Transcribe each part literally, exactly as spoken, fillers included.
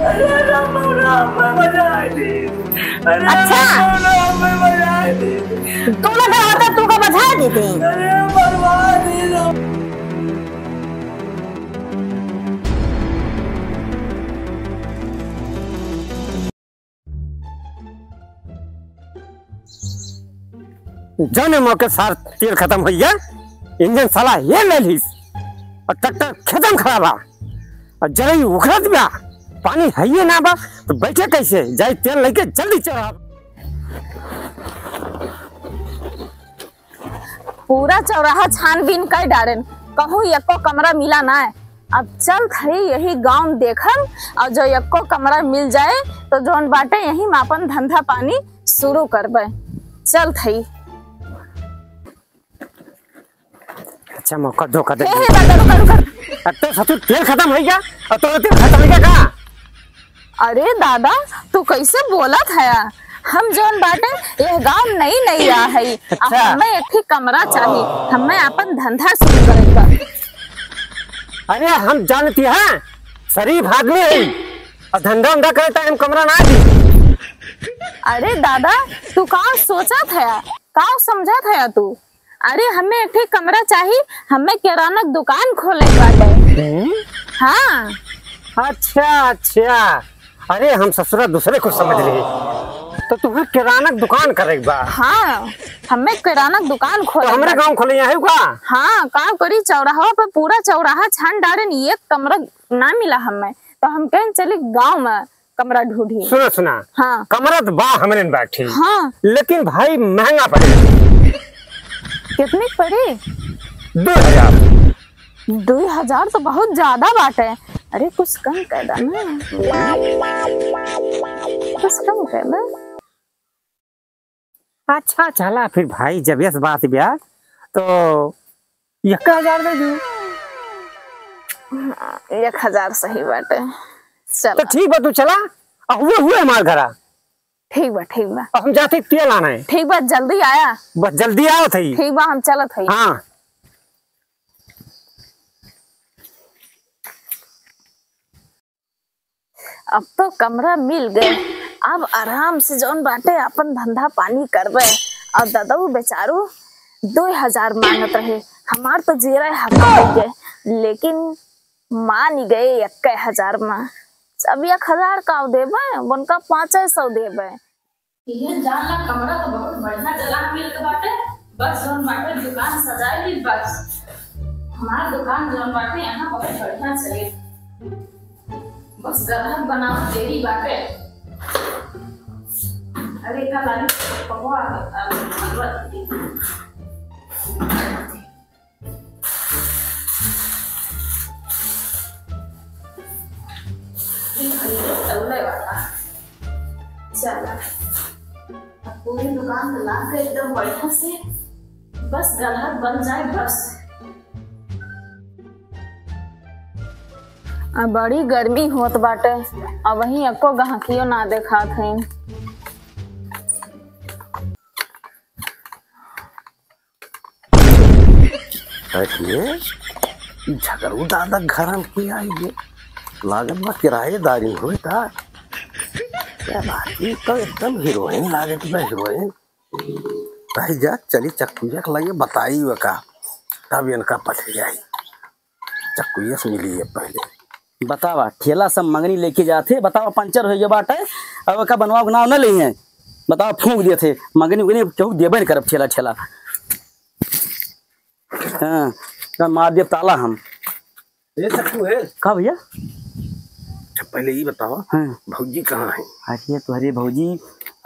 अरे राम, राम, मैं बजा दी। अरे अच्छा। राम, राम, मैं बजा दी। तू ना रहता, तू का बजा देते? अरे बर्बाद ही राम। जौने मौके सार तेल खतम होइ गया, इंजन साला ये ले लीस और ट्रैक्टर खेतम खड़ा बा और जरई उखड़त बा, पानी हइये ना बा, तो बैठे कैसे? जाई तेल लेके जल्दी चढ़ा। पूरा चौराहा छानबीन कर डारेन, कहूँ एको कमरा मिला ना है। अब चलत हई यही गाँव देखम, और जो एको कमरा मिल जाए तो जौन बाटे यही में अपन धंधा पानी शुरू करबे। चलत हई। अच्छा मौका धोखा दे। हे, हे, दादा, रुका, रुका। अब तो ससुर तेल खतम होइ गया, और तो तेल खतम होइ गया का? अरे दादा, तू कैसे बोलत हया? हम जौन बाटे, यह गाँव नई नई आया है। अच्छा। हमें एक ही कमरा चाही, हमें अपन धंधा शुरू करे का। अरे हम जानती हैं, शरीफ आदमी है, और धंधा उंधा करे तो हम कमरा ना दी। अरे दादा, तू का सोचत हया, का समझत हया तू? अरे, हमें एक ठे कमरा चाही, हमें किराना दुकान खोले के बाटे। हम्म? हाँ। अच्छा, अच्छा। अरे, हम ससुरा दूसरे कुछ समझ लिए। तो तुम्हें किराना दुकान करे के बा? हाँ, हमें किराना दुकान तो खोले के हमरे बा। गाँव खोले यहाँ है का? हाँ, का करी, चौराहा पे पूरा चौराहा छान डारेन, एक कमरा ना मिला हमें, तो हम कहेन चली गाँव में कमरा ढूंढी। सुना, सुना। हाँ। कमरा तो बा हमरे में बैठी। हाँ। लेकिन भाई महंगा पड़े। कितनी पड़ी? दो हजार। दो हजार तो बहुत ज्यादा बाटे। अरे कुछ कम कर दे ना। कुछ कम कर दे। अच्छा चला फिर भाई, जब यस बात ब्या तो एक हजार दे दू। एक हजार सही बाटे। चल। तो ठीक बा, तू चला। आ हुए हुए हमार घरा। ठीक बा, ठीक बा। अब हम जाते तेल आना है। ठीक बा, जल्दी आया। बस जल्दी आओ थई। ठीक बा, हम चलत हई। हाँ। अब तो कमरा मिल गए, अब आराम से जौन बाटे अपन धंधा पानी करबे। और ददऊ बेचारू दो हजार मांगत रहे, हमार तो जीरा हक्का हो गए, लेकिन मान गए एक हजार में। अब एक हजार का देबे, उनका पाँच सौ देबे। इहे जान ला, कमरा तो बहुत बढ़िया जगह मिल के बाटे, बस जौन बाटे दुकान सजाए ली बस। हमार दुकान जौन बाटे यहाँ बहुत बढ़िया चले, बस ग्राहक बनावत देरी बाटे। अरे का लाली पकवा, आ, आ, ई खरीदे तौले वाला। चला। अब पूरी दुकान तो लाग गई एकदम बढ़िया से। बस ग्राहक बन जाए बस। आ बड़ी गर्मी होत बाटे, अबहीं एको गहकियो ना देखात हईं। अरे, ई झगड़ू दादा घर में के आई गे? लागत बा किराएदारी होई का? क्या बात, ई तो एकदम हीरोइन लागत बा, हीरोइन। रह जा, चली चक्कुइया के लगे बताई वे का, तब इनका पट जाई। चक्कुइया से मिली है पहले। बतावा, ठेला सब मंगनी लेके जाते, बतावा, पंचर हो गया बाटे, अब का बनवा के नाव न लेई है। बतावा, फूंक दिए थे, मंगनी उगनी केहू देबे न करब ठेला, ठेला। हाँ, का मार दिया ताला हम। ए सक्कू है। का भैया? अच्छा, पहले ई बतावा, हाँ। भौजी कहाँ है? अरे, तोहरे भौजी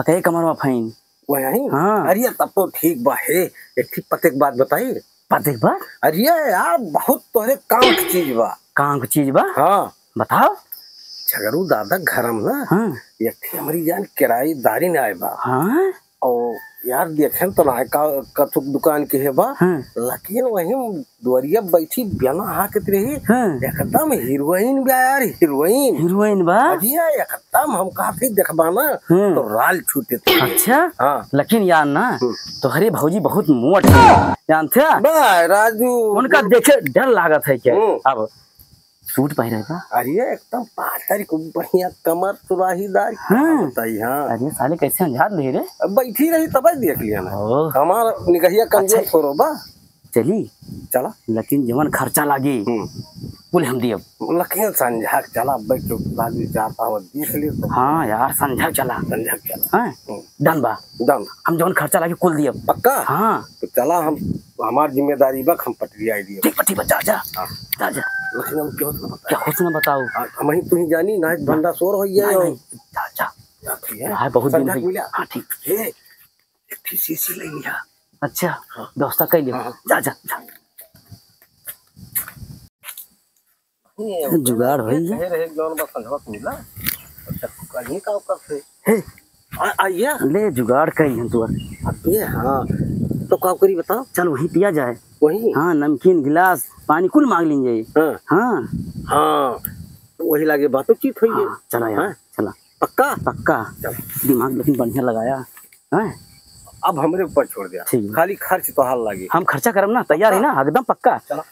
अकई कमरवा फैन। वह है? हाँ। अरे, तब तो ठीक बा है। एक ठे पते के बात बताई। पते के बात? अरे यार, बहुत तोहरे काम की चीज बा। काम की चीज बा? हाँ। बताओ। झगड़ू दादा घर में ना, हाँ। एक ठे हमारी जान किराएदारी ना आए बा। हाँ। और यार, देखे तो ना है का, कथुक दुकान के है बा, हाँ। लेकिन वही दुआरिया बैठी बिना हाकत रही, हाँ। एकदम हीरोइन बा यार, हीरोइन। हीरोइन बा? अरे एकदम हम काफी देखबा ना, हाँ। तो राल छूटे थे। अच्छा? हाँ। लेकिन यार ना, हम्म। तोहरे भौजी बहुत मोट है, जानते हैं? बा, राजू। उनका देखे डर लागत है क्या? हम्म। अब सूट पहिरे बा। अरे एकदम पातर, खूब बढ़िया कमर सुराहीदार। हाँ। बताई, हाँ। अरे साले कैसे अंझात ले रे? अब बैठी रही तब देख लिया ना। ओह। हमार निगहिया कमजोर अच्छा। थोड़ो बा। चली। चला। लेकिन जवन खर्चा लागी, हम्म। कुल हम दियब। लेकिन संझा के चला, बैठ के लागी चार पावत देख ले तो। हाँ यार, संझा के चला। संझा के चला। हाँ? हम्म। Done बा। Done। हम जवन खर्चा लागी कुल दियब। पक्का? हाँ। तो चला, हम, हमार जिम्मेदारी बा, हम पटरिया दियब। ठीक बा, ठीक बा, जा, जा। हाँ। जा, जा। लेकिन हम क्यों ना बताए? क्या कुछ ना बताओ? हाँ, हम ही तू ही जानी, ना भंडा शोर हो गया नहीं, हो। नहीं, जा, जा। जा, ठीक है। हाँ, बहुत दिन संझा हो के गया। मिला। हाँ, ठीक। ए, एक ठे सीसी ले लिया। अच्छा, हाँ। व्यवस्था कर लियो। हाँ, हाँ। जा, जा, जा। जुगाड़ होई। कहे रहे जौन बा संझवा के मिला। अच्छा, कहीं का ओकर से। हे, आ, आइया। ले जुगाड़ करी हम तोर। अबे हाँ, तो का करी बताओ? चल वहीं पिया जाए। वहीं? हाँ, नमकीन गिलास, पानी कुल मांग लीन जाए। हाँ। हाँ। हाँ, तो वही लागे बातों चीत होई है। हाँ, चला यार, हाँ? चला। पक्का? पक्का। चल। दिमाग लेकिन बढ़िया लगाया, हैं? अब हमरे ऊपर छोड़ दिया। ठीक। खाली खर्च तोहार लागी। हम खर्चा करब ना, तैयार है ना? एकदम पक्का। चला।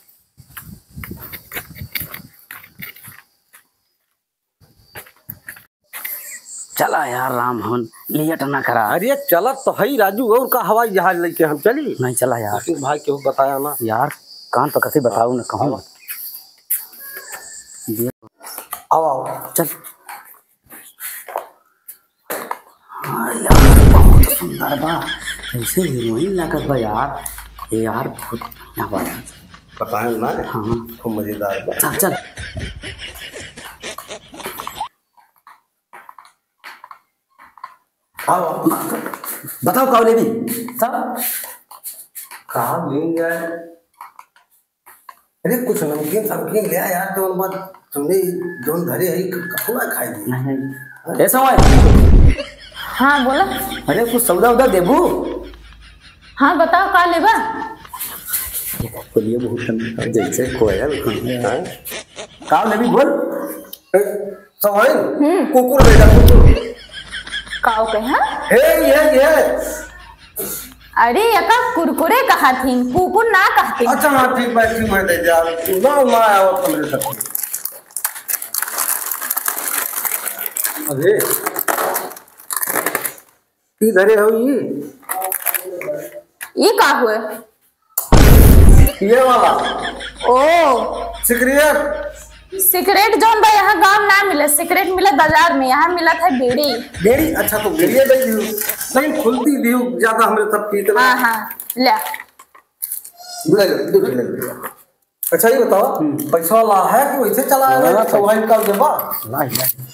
चला यार राम हवन, लेट ना करा। अरे चलत तो हई राजू, और का हवाई जहाज लेके हम चली? नहीं चला यार। लेकिन भाई केहू बताया ना। यार कान पकड़ के बताऊ ना कहूँ। हाँ। आओ, आओ। चल। हाँ यार, बहुत सुंदर बा। कैसे हीरोइन लागत बा यार। ए यार, बहुत बढ़िया बा यार। पता है ना? हाँ। खूब मजेदार बा। चल, चल। आओ, बताओ का लेबी? सब? का लेंगे यार? अरे कुछ नमकीन समकीन ले आ यार, जौन बात तुमने जौन धरे है, क-, कखुआ खाई दी। नहीं। ऐसा हुआ है? हाँ, बोला। अरे कुछ सौदा उदा देबू? हाँ, बताओ का लेबा? ये बोलिए बहुत ठंडा, जैसे कोयल। हाँ? का लेबी बोल? ए, सवाइन? हम्म। कुकुर बेटा, कुकुर। काऊ के, हाँ? हे, ये, ये। अरे, यका कुरकुरे कहत हिन, कुकुर ना कहते। अच्छा, हाँ, ठीक बा, ठीक बा, दे दे, यार। ना, ना, आओ, तुम ले सकते। अरे, की धरे हो ये? ये का हुए? ये वाला। ओ। सिगरेट। सिगरेट जौन बा यहाँ गाँव ना मिले, सिगरेट मिले बाजार में, यहाँ मिलत है बीड़ी। बीड़ी? अच्छा, तो बीड़िया दे दियो। नहीं, खुलती दियो, ज्यादा हमरे सब पीते ना। हाँ, हाँ, ले। ले लो, दो ठो ले लो। अच्छा, ये बताओ, हम्म। पैसा वाला है कि वैसे चला है? हाँ, तो भाई कल देबा? नहीं, नहीं।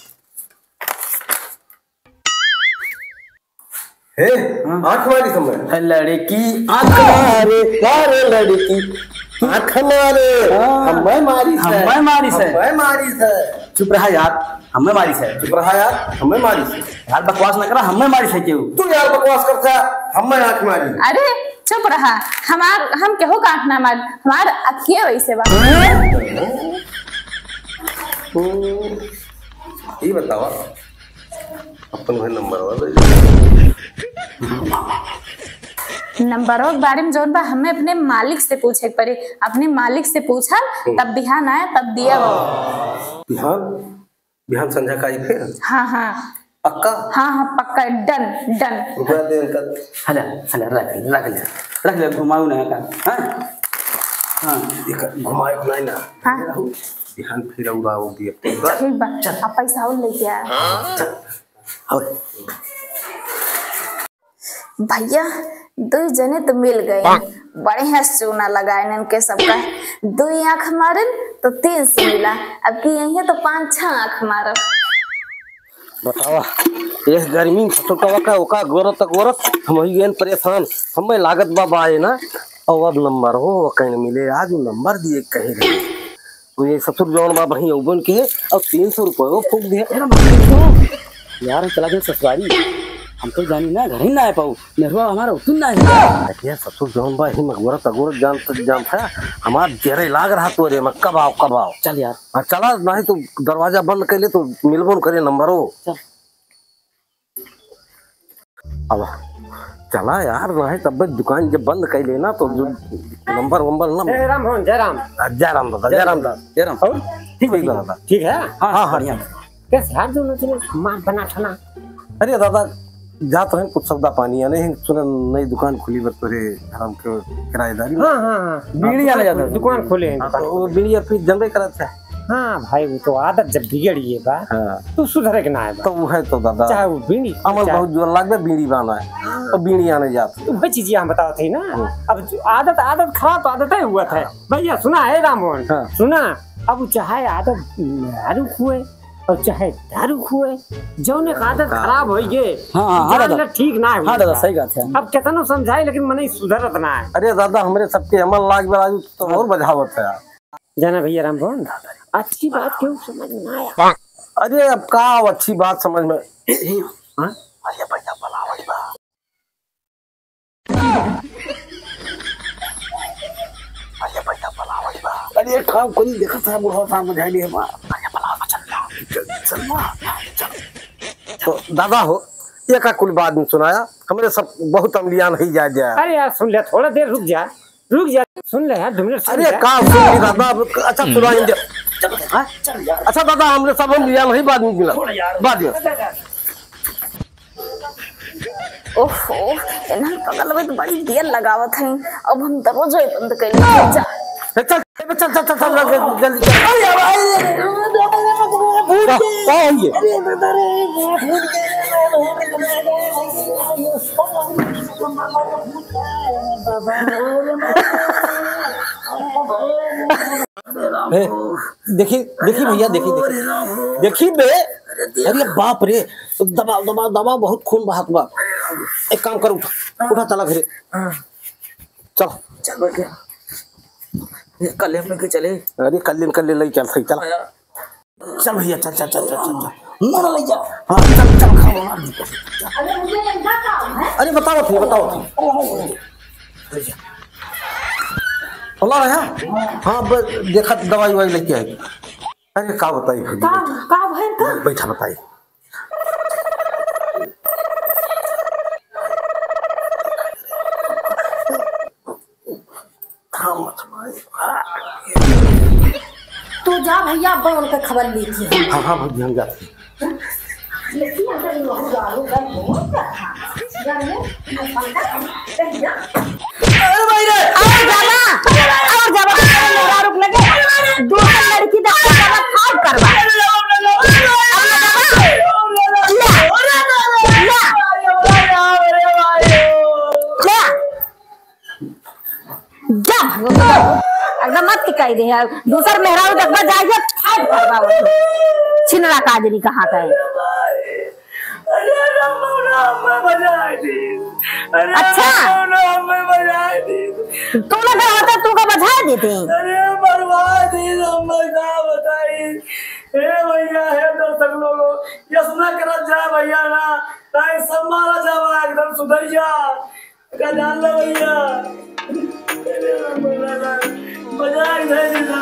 हे, हाँ। आँख मारी समय। लड़की आँख मारे, मारे लड़की आँख मारे। हाँ। हमें मारी से। हमें मारी से। हमें मारी से। चुप रहा यार, हमें मारी से। चुप रहा यार, हमें मारी से। यार बकवास ना करा, हमें मारी से क्यों? तू यार बकवास करता है, हमें आँख मारी। अरे चुप रहा, हमार, हम केहू का आँख ना मार, हमार अखिए वैसे बा। ओ, ये बतावा, अपन भाई नंबरवा दे। नंबरवा के बारे में जौन बा, हमें अपने मालिक से पूछे के पड़ी। अपने मालिक से पूछब, हम्म। तब बिहान आए, तब दिया वो। बिहान, बिहान संझा का आई फिर? हाँ, हाँ। पक्का? हाँ, हाँ, पक्का, done, done। रुपया दे इनका। हला, हला, रख ले, रख ले, रख ले, घुमाऊ ना का, हाँ? हाँ। एक घुमाए, घुमाए ना। हाँ। रहू, बिहान फिर उड़ाओ दिए। ठीक बा, चल। अब पैसा और लेके आ। हाँ, चल। और भैया, दुई जने तो मिल गए, बढ़िया से चूना लगाए इनके सबका। दुई आँख मारन तो तीन सौ मिला, अब की यही तो पाँच छह आँख मारब। बतावा, एक गर्मी में ससुर का वका, ओका गोरत तक गोरत, हम हो गए परेशान। हमें लागत बा बाए ना, और अब नंबर हो, वो कहीं मिले, आज वो नंबर दिए कहे रहे। तो ये ससुर जौन बा बही औबन के है, और तीन सौ रुपये वो फूक दिया। ए, हम तो यार, हम चला गए ससुरारी। हम तो जानी ना, घर ही ना आ पाऊ। नेहरुआ हमारा उतुन ना है। अरे ससुर जौन बा ही मगोरत अगोरत जान, जान था। हमार जरे लाग रहा तोरे में, कब आओ, कब आओ। चल यार। हाँ, चला, नहीं तो दरवाजा बंद कर ले तो मिलबो न करे नंबर हो। चल। अब चला यार, नाहीं तब दुकान जब बंद कर लेना तो जो नंबर वंबर ना। जय राम भवन, जय राम। आ, जय राम दादा, जय राम दादा। जय राम। और? ठीक है, ठीक है दादा। ठीक है? हाँ, हाँ, हाँ, बढ़िया। ठीक। कैसे हाथ जोड़ना चाहिए? मान बना ठना। अरे दादा, जात रहे कुछ सौदा पानी आने हैं, सुने नई दुकान खुली बा तोरे हराम के किराएदारी। हाँ, हाँ, हाँ। बीड़ी आने जाता है। दुकान खोले हैं हाँ, दुकान। तो वो बीड़ी अब फिर जनबे करत है। हाँ भाई, वो तो आदत जब बिगड़ गई बा, हाँ। तो सुधरे के ना है बा। तो वो है तो दादा। चाहे वो बीड़ी, अमल चाहे बहुत जोर लाग बा, बीड़ी बाना है। हाँ। तो बीड़ी आने जात। तो वही चीजें हम बतावत है ना। हाँ। अब जो आदत, आदत खराब तो आदत ही हुआ था। हाँ। भैया सुना है राममोहन, हाँ। सुना, अब चाहे आदत दारू हुए और चाहे दारू हुए, जौने का आदत हाँ। खराब होई गे, हाँ, हाँ, हाँ, जान दादा। ले ठीक ना होई हाँ, दादा, गे। सही बात है। अब केतनो समझाई, लेकिन मनई सुधरत ना है। अरे दादा, हमरे सबके अमल लाग बा, राजू, तो और बजावत है यार। जाना भैया रामभवन, अच्छी बात क्यों समझ में ना आया? अरे अब का अच्छी बात समझ में? हाँ? अरे भैया, बुलावत बा। अरे भैया, बुलावत बा। अरे काम करी, देखत है बुढ़वा साहब बुझाई लिए बा। अरे बुलावत बा, चल जा। चल, चल बा, चल। तो दादा हो, ये का कुल बात नहीं सुनाया, हमरे सब बहुत अमलियान ही जा गया। अरे यार सुन ले, थोड़ा देर रुक जा, रुक जा, सुन ले यार, दो मिनट सुन अरे ले। का सुन ली दादा, अब अच्छा सुना ही दे। हाँ? अच्छा दादा, हमरे सब अमलियान ही बाद में मिला, बाद में। ओहो, इन्हन पगल में तो बड़ी देर लगावत हैं। अब हम दरवाजा ही बंद कर लेते हैं। जा। ए, चल, ए, चल, चल, जल्दी चल। अरे, अरे, अरे, अरे, भूत का, के। का है ये? अरे, दादा रे, भूत के। ए, देखी, देखी भैया, देखी, देखी। देखी बे। अरे बाप रे, दबाओ, दबाओ, दबाओ, बहुत खून बहात बा। एक काम कर, उठा, उठा, चला घरे। चल। चल बैठ गया। ये कल्ले में के चले। अरे कल्ले, कल्ले लई चल, सही चल। आया। चल भैया, चल, चल, चल। ना, ना, ले जा। हाँ, चल, चल, खाओ ना। अरे मुझे इनका काम है। अरे बताओ थे, बताओ थे। बोला है? हाँ, ब-, देखा दवाई ववाई लेके आई। अरे का बताई भैया? का, का भैया का? बैठा बताई। तू जा भैया, अब उनके खबर लेके। हाँ, हाँ, भौजी, हम जाते हैं। अरे भाई रे! और जावा, और जावा, मेहरारू के लगे दूसर लड़की देख के जावा, खाब करवा। अब ना जावा। ला, ला, ला। जा, एकदम मत के कह दे है। दूसर मेहरारू देखबा जाइए, फाइट करबा वो। छिनरा काजनी कहाँ का है? अरे राम, राम, मैं बजाए दी। अरे अच्छा। राम, राम, मैं बजाए दी। तू ना घर होता, तू का बजा देते? अरे बर्बाद ही हम का बताई। हे भैया, हे दर्शक लोगों, यस ना करत जा भैया ना, ताई सब मारा जावा एकदम सुधरिया। का जान लो भैया। अरे राम, राम, राम। बजा ही नहीं देता।